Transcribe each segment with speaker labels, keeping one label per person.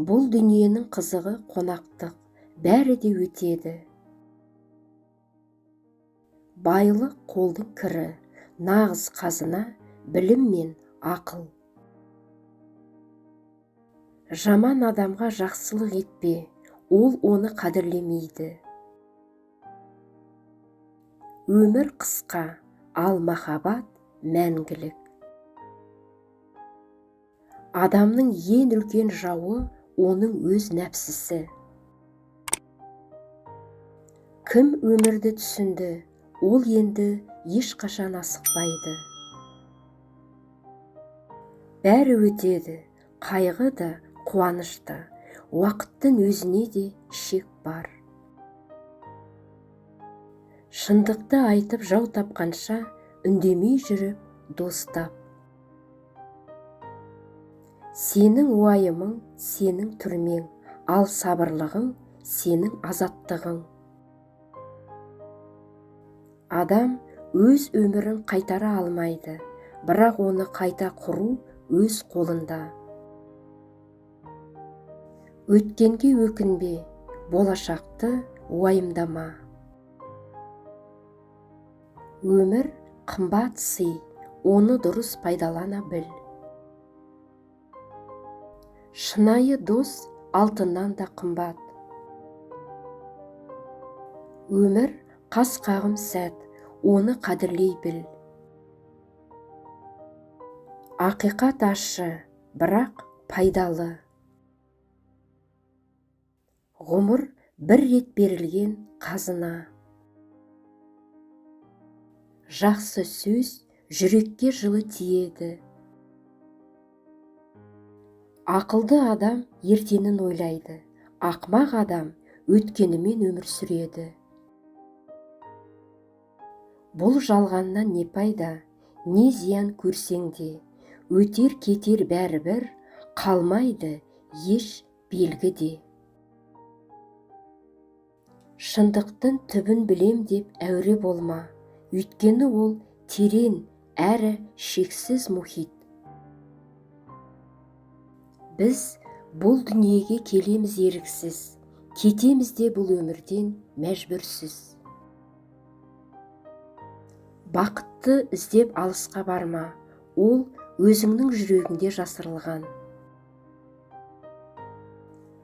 Speaker 1: Бұл дүниенің қызығы қонақтық, бәрі де өтеді. Байлық қолдың кірі, нағыз қазына білім мен ақыл. Жаман адамға жақсылық етпе, ол оны қадірлемейді. Өмір қысқа, ал махаббат мәңгілік. Адамның ең үлкен жауы оның өз нәпсісі. Кім өмірді түсінді, ол енді ешқашан асықпайды. Бәрі өтеді, қайғы да, қуаныш та, уақыттың өзіне де шек бар. Шындықты айтып жау тапқанша, үндемей жүріп дос тап. Сенің уайымың, сенің түрмең, ал сабырлығың сенің азаттығың. Адам өз өмірін қайтара алмайды, бірақ оны қайта құру өз қолында. Өткенге өкінбе, болашақты уайымдама. Өмір қымбат сый, оны дұрыс пайдалана біл. Шынайы дос алтыннан да қымбат. Өмір қас қағым сәт, оны қадірлей біл. Ақиқат ащы, бірақ пайдалы. Ғұмыр бір рет берілген қазына. Жақсы сөз жүрекке жылы тиеді. Ақылды адам ертеңін ойлайды, ақмақ адам өткенімен өмір сүреді. Бұл жалғаннан не пайда, не зиян көрсең де, өтер кетер бәрібір, қалмайды еш белгі де. Шындықтың түбін білем деп әуре болма, өйткені ол терең әрі шексіз мұхит. Біз бұл дүниеге келеміз еріксіз, кетеміз де бұл өмірден мәжбүрсіз. Бақытты іздеп алысқа барма, ол өзіңнің жүрегіңде жасырылған.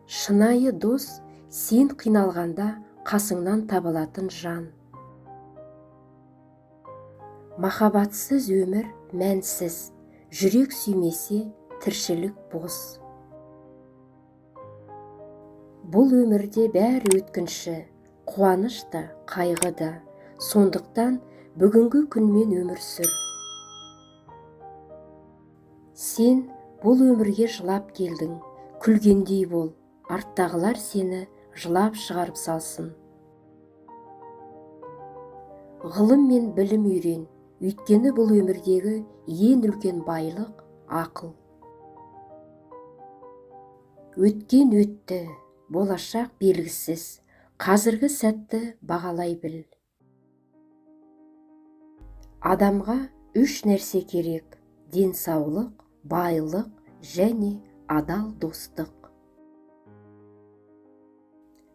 Speaker 1: Шынайы дос сен қиналғанда қасыңнан табылатын жан. Махаббатсыз өмір мәнсіз, жүрек сүймесе тіршілік бос. Бұл өмірде бәрі өткінші, қуаныш та, қайғы да, сондықтан бүгінгі күнмен өмір сүр. Сен бұл өмірге жылап келдің, күлгендей бол, арттағылар сені жылап шығарып салсын. Ғылым мен білім үйрен, өйткені бұл өмірдегі ең үлкен байлық ақыл. Өткен өтті, болашақ белгісіз, қазіргі сәтті бағалай біл. Адамға үш нәрсе керек: денсаулық, байлық және адал достық.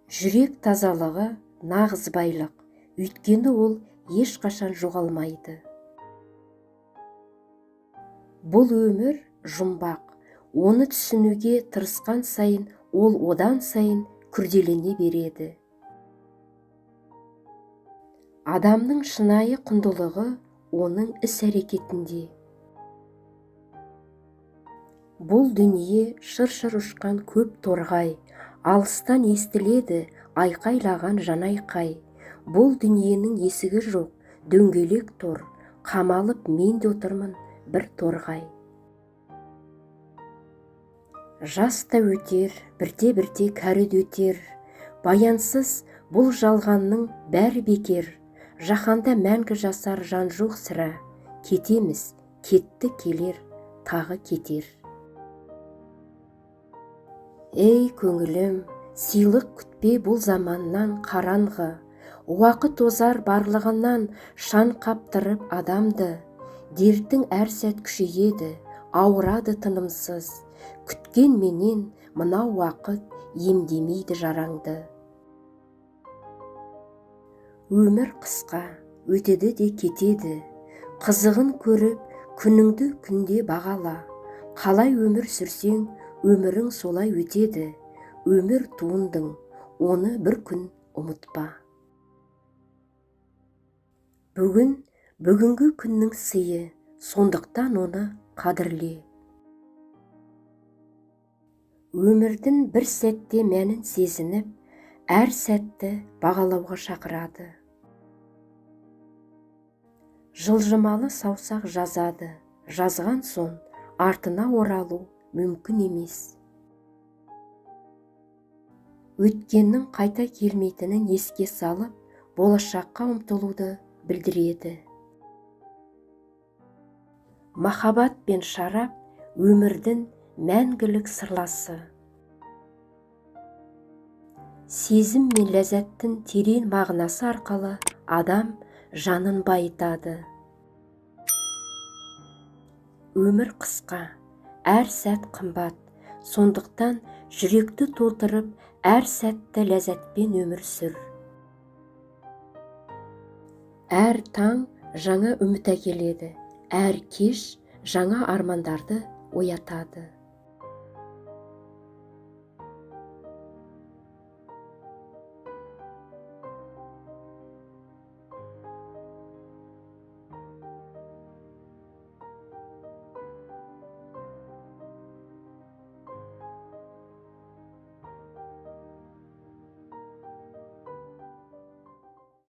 Speaker 1: Жүрек тазалығы нағыз байлық, өйткені ол ешқашан жоғалмайды. Бұл өмір жұмбақ, оны түсінуге тырысқан сайын ол одан сайын күрделене береді. Адамның шынайы құндылығы оның іс-әрекетінде. Бұл дүние шыр-шыр ұшқан көп торғай, алыстан естіледі айқайлаған жанайқай. Бұл дүниенің есігі жоқ, дөңгелек тор, қамалып мен де отырмын бір торғай. Жас та өтер, бірте-бірте кәрі де өтер, баянсыз бұл жалғанның бәрі бекер. Жаһанда мәңгі жасар жан жоқ сірә, кетеміз, кетті келер, тағы кетер. Ей көңілім, сыйлық күтпе бұл заманнан қараңғы, уақыт озар барлығынан шаң қаптырып адамды. Дертің әр сәт күшейеді, ауырады тынымсыз, күткен менен Мынау уақыт емдемейді жараңды. Өмір қысқа, өтеді де кетеді. Қызығын көріп, күніңді күнде бағала. Қалай өмір сүрсең, өмірің солай өтеді. Өмір туындың, оны бір күн ұмытпа. Бүгін бүгінгі күннің сыйы, сондықтан оны қадірле. Өмірдің бір сәтте мәнін сезініп, әр сәтті бағалауға шақырады. Жылжымалы саусақ жазады, жазған соң артына оралу мүмкін емес. Өткеннің қайта келмейтінін еске салып, болашаққа ұмтылуды білдіреді. Махаббат пен шарап өмірдің мәңгілік сырласы. Сезім мен ләззаттың терең мағынасы арқылы адам жанын байытады. Өмір қысқа, әр сәт қымбат, сондықтан жүректі толтырып, әр сәтті ләззатпен өмір сүр. Әр таң жаңа үміт әкеледі, әр кеш жаңа армандарды оятады.